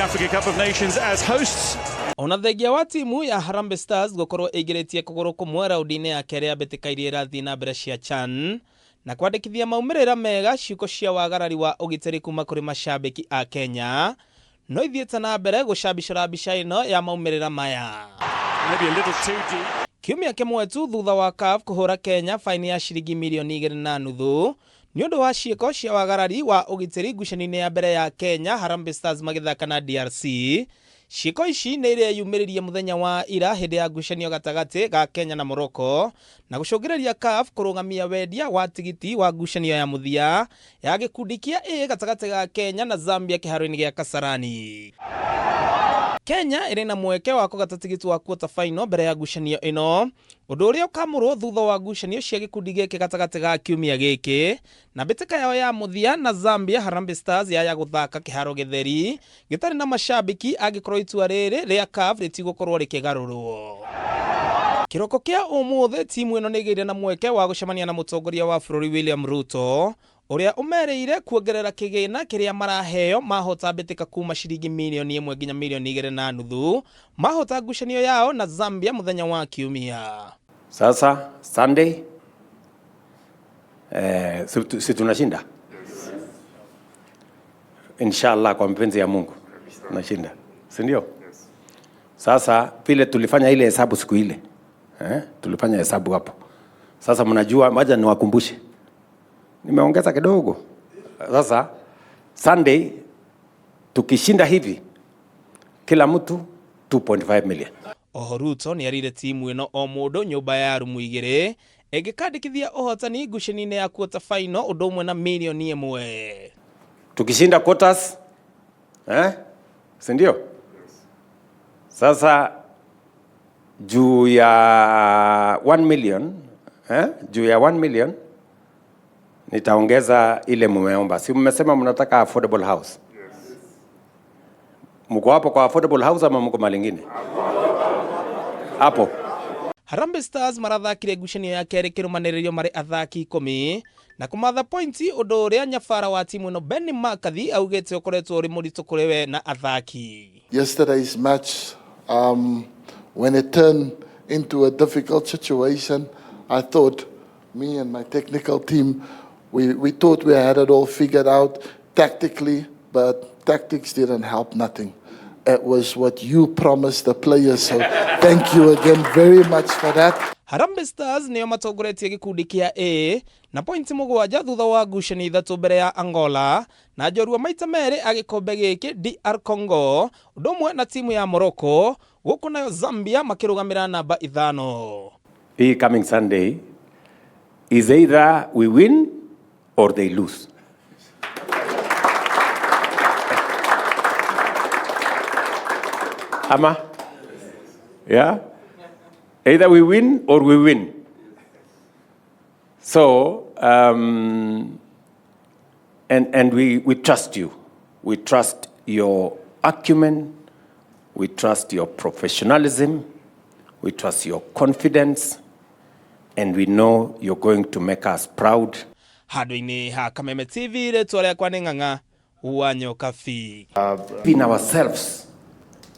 Africa Cup of Nations as hosts. Ona thengia wa timu ya Harambee Stars gũkorwo ĩingĩrĩtie kũgũrũ kũmwe raũndi-inĩ ya kerĩ ya mbĩtĩka iria irathiĩ na mbere cia CHAN na kwandĩkithia maumĩrĩra mega ciuko cia wagarari wa ũgitĩri kuma kũrĩ macambĩki a Kenya no ithiĩte na mbere gũcambicũra mbica ĩno ya maumĩrĩra maya. Maybe a little too deep. Kiumia kĩmwe tu thutha wa CAF kũhũra Kenya faini ya ciringi mirioni igĩrĩ na nuthu nĩ ũndũ wa ciĩko cia wagarari wa ũgitĩri ngucanio-inĩ ya mbere ya Kenya Harambee Stars magĩthaka na DRC. Ciĩko ici nĩ ireyumĩririe mũthenya wa ira hĩndĩ ya ngucanio gatagatĩ ga Kenya na Morocco na gũcũngĩrĩria CAF kũrũgamia wendia wa tigiti wa ngucanio ya mũthia ya gĩkundi kĩa A gatagatĩ ga Kenya na Zambia kĩharo-inĩ gĩa Kasarani. Kenya ĩrĩ na mweke wa kũgata tigiti wa quarter final mbere ya ngucanio ĩno, ũndũ ũrĩa ũkamũrwo thutha wa ngucanio cia gĩkundi gĩkĩ gatagatĩ ga kiumia gĩkĩ na mbĩtĩka yao ya mũthia na Zambia Harambee Stars yaya gũthaka kĩharo gĩtheri gĩtarĩ na macambĩki angĩkorwo itua rĩrĩ rĩa CAF rĩtigũkorwo rĩkĩgarũrwo. Kĩroko kĩa ũmũthĩ timu ĩno nĩ ĩgĩire na mweke wa gũcemania na mũtongoria wa bũrũri William Ruto ũrĩa ũmerĩire kuongerera kĩgĩna kĩrĩa maraheo mahota mbĩtĩka kuma ciringi mirioni ĩmwe nginya mirioni igĩrĩ na nuthu mahota ngucanio yao na Zambia mũthenya wa kiumia. Sasa Sunday si tunashinda? Inshallah, kwa mapenzi ya Mungu tunashinda, si ndio? Sasa vile tulifanya ile hesabu siku ile, tulifanya hesabu hapo. Sasa mnajua, wacha niwakumbushe, nimeongeza kidogo. Sasa Sunday tukishinda hivi, kila mtu 2.5 million. Oho Ruto nĩ erire timu ĩno o mũndũ nyũmba ya rumu igĩrĩ ĩngĩkandĩkithia ũhotani ngucanio-inĩ ya quarter final ũndũ ũmwe na mirioni ĩmwe. Tukishinda quarters, si ndio? Sasa juu ya 1 million, juu ya 1 million nitaongeza ile mumeomba. Si mmesema mnataka affordable house? Mko hapo kwa affordable house ama mko mahali ingine? Hapo. Harambee Stars marathakire ngucanio ya kerĩ kĩrũmanĩrĩrio marĩ athaki ikũmi na kũmatha pointi ũndũ ũrĩa nyabara wa timu ĩno Benni McCarthy augĩte ũkoretwo ũrĩ mũritũ kũrĩ we na athaki. Yesterday's match, when it turned into a difficult situation, I thought me and my technical team, we thought we had it all figured out tactically, but tactics didn't help nothing. It was what you promised the players, so thank you again very much for that. Harambee Stars nĩo matongoretie gĩkundi kĩa A na pointi mũgwanja thutha wa ngucanio ithatũ mbere ya Angola na njorua maita merĩ a gĩkombe gĩkĩ DR Congo ũndũ ũmwe na timu ya Morocco gũkũ nayo Zambia makĩrũgamĩra namba ithano. Hii coming Sunday is either we win or they lose. Ama? Yeah? Either we win or we win. So, and we trust you. We trust your acumen. We trust your professionalism. We trust your confidence. And we know you're going to make us proud. Handũ-inĩ ha Kameme TV rĩtwa rĩakwa nĩ Ng'ang'a wa Nyokabi. In ourselves,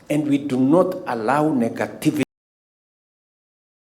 and we do not allow negativity.